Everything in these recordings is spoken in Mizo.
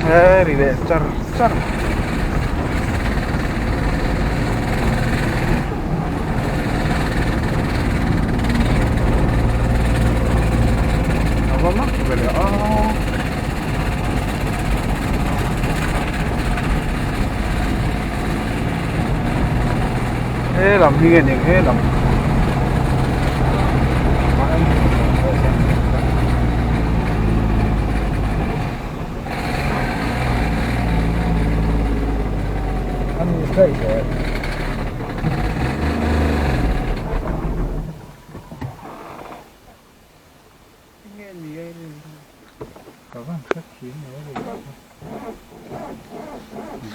He ri leh char char a va mak ve leh a. He lam hi nge ni ang he lam.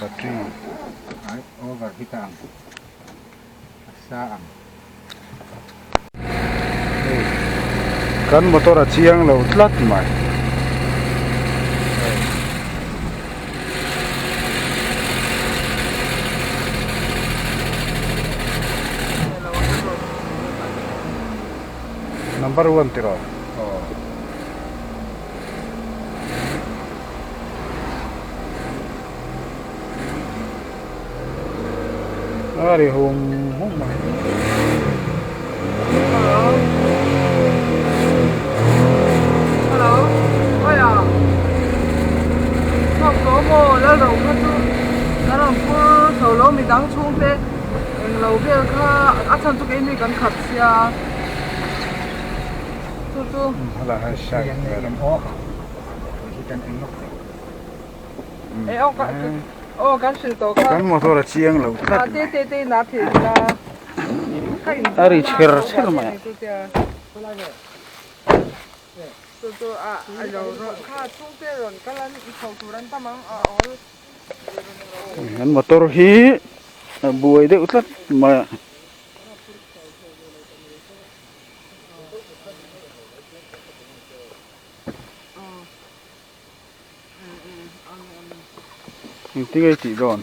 Battery over hit a ang a sa ang. Kan motor a chiang lo tlat mai. Number one tiraw? Aw. A ri hum hum mai. Hello. Hello. Oi a. Chhuak tawh maw Lalro kha chu kan rawn phur chho lo midang chhungte englo vel kha a chhan chu keini kan khat sia chu chu. Kan motor a chiang lo tlat mai. A ri chher chher mai a. Kan motor hi a buai deuh tlat mai a. Engtin nge i tih dawn?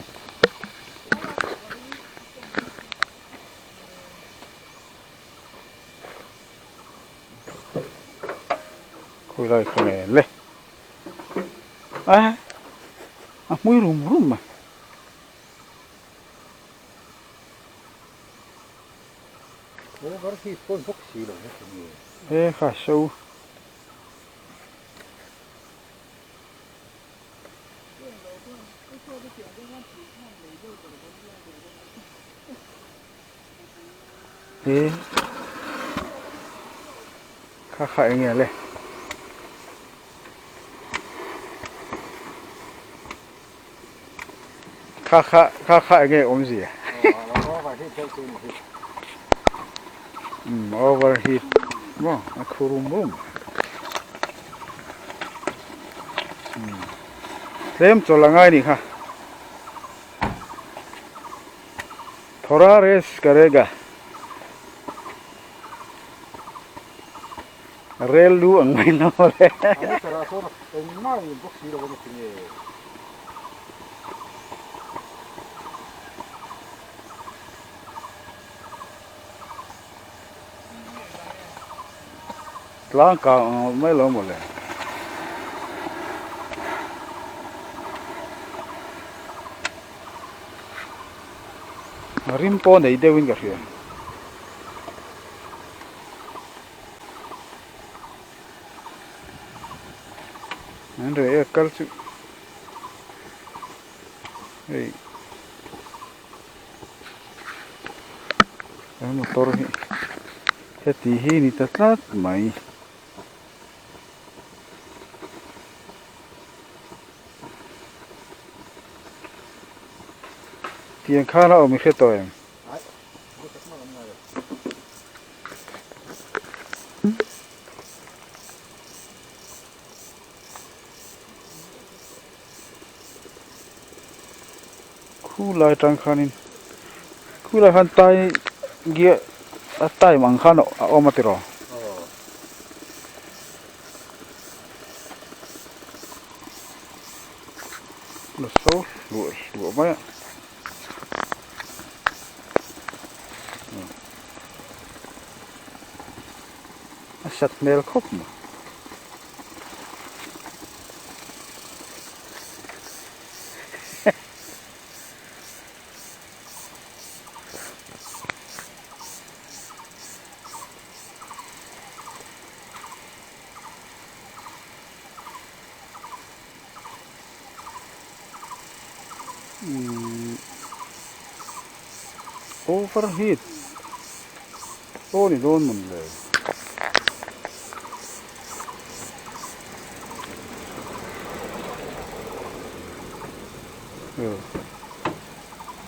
Khawi lai kha nge le? A a hmui rum rum mai. Overheat pawn bawk si lo heti nge? He kha so. He kha kha eng nge le kha kha kha kha eng nge awmzia overheat maw a khu rum rum tlem chawlh a ngai a nih kha thora rest karega rel lu ang mai na mawle. Tlang kang ang mai lo mawle. Rim pawh nei deuhin ka hria. An reh e kal chu hei he motor hi heti hi ni ta tlat mai. Tiang khan a awm i hre tawh em? Khu lai atang khanin khu lai khan tai gear a time ang khan a awm a tiraw. La so hluah hluah mai a. A sat hmel khawp mai. Umm overheat pawh ni dawn mawn le.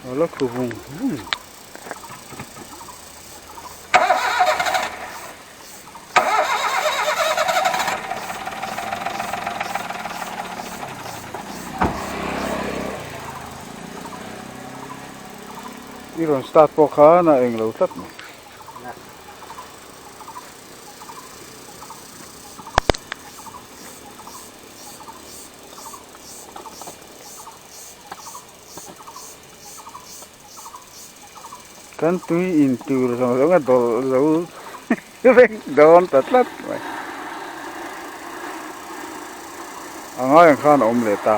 A la khu vung vung. I rawn start pawh khan a englo tlat mai. Kan tui in tur zawng zawng a dawlh zo vek dawn ta tlat mai. A ngai ang khan a awm leh ta.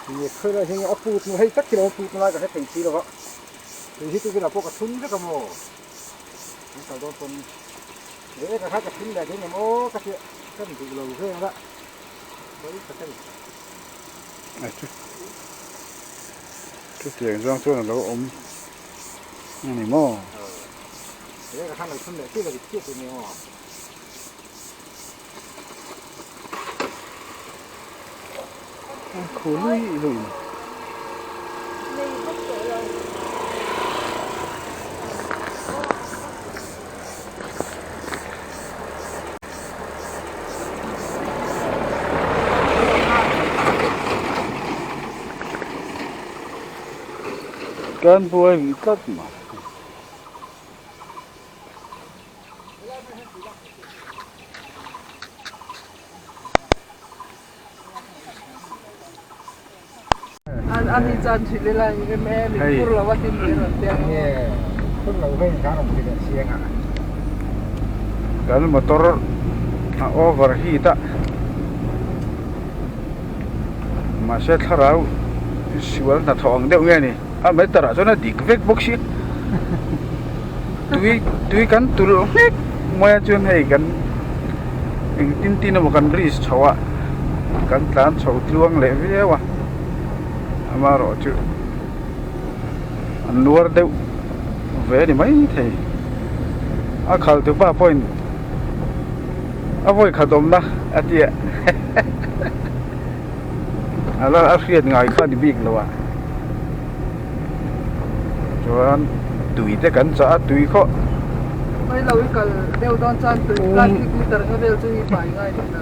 Tui khawi lai hi nge a put nu hei tak hi lo put na lai ka hre thei si lo va. Tui hi tukin ah pawh ka thun vek a maw. Kan kal dawn pawn leh ka kha ka thun leh ding em aw ka tia kan duh lo vel a. Pawi tak a ni. A chu chutiang zawng chuan a lo awm a ni maw? A khu lui lui. Kan buai rih tlat mai. Hei. Kan motor a over heat a mahse thlarau sual hnathawh ang deuh nge ni a meter ah chuan a dik vek bawk si tui tui kan tulh nghek mai a chuan hei kan engtin tin emaw kan risk chho a kan tlan chho tluang leh viau a amaherawhchu an nuar deuh ve a ni maithei a khal tu pa pawhin a vawi khat awmna a ti a a la hriat ngai kha a ni bik lo a chuan tui te kan chah a tui khawh Hei lo i kal deuh dawn chuan tui plastic liter nga vel chu i pai ngai ni na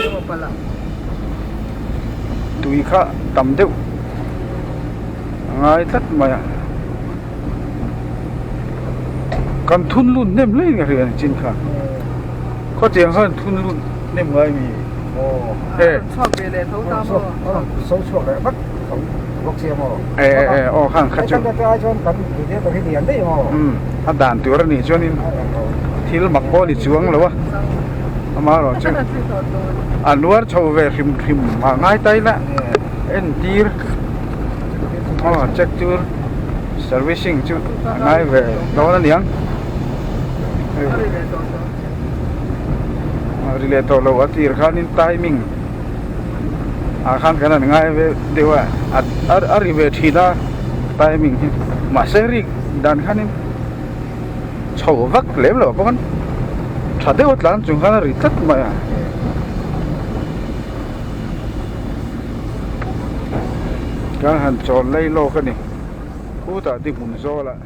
emaw palh ah. Tui kha tam deuh a ngai tlat mai a kan thun lut hnem hle in ka hria ni chin kha khawtiang khan thun lut hnem ngai mi e chhuak ve leh tho ta maw so chhuak leh vat tho bawk sia maw e e aw khan kha chu a dan tur a nih chuanin thil mak pawh a ni chuang lo a amaherawhchu a nuar chho ve hrim hrim a ngai ta ila entir aw check tur servicing chu a ngai ve dawn a niang a ri leh tawh lo a tir khanin timing ah khan kan han ngai ve deuh a a ri ve thin a timing hi mahse rik dan khanin chho vak lem lo bawk a tha deuh a tlan chung khan a ri tlat mai a. Kan han chawl lei lawk a ni khutah te hmun zawlah.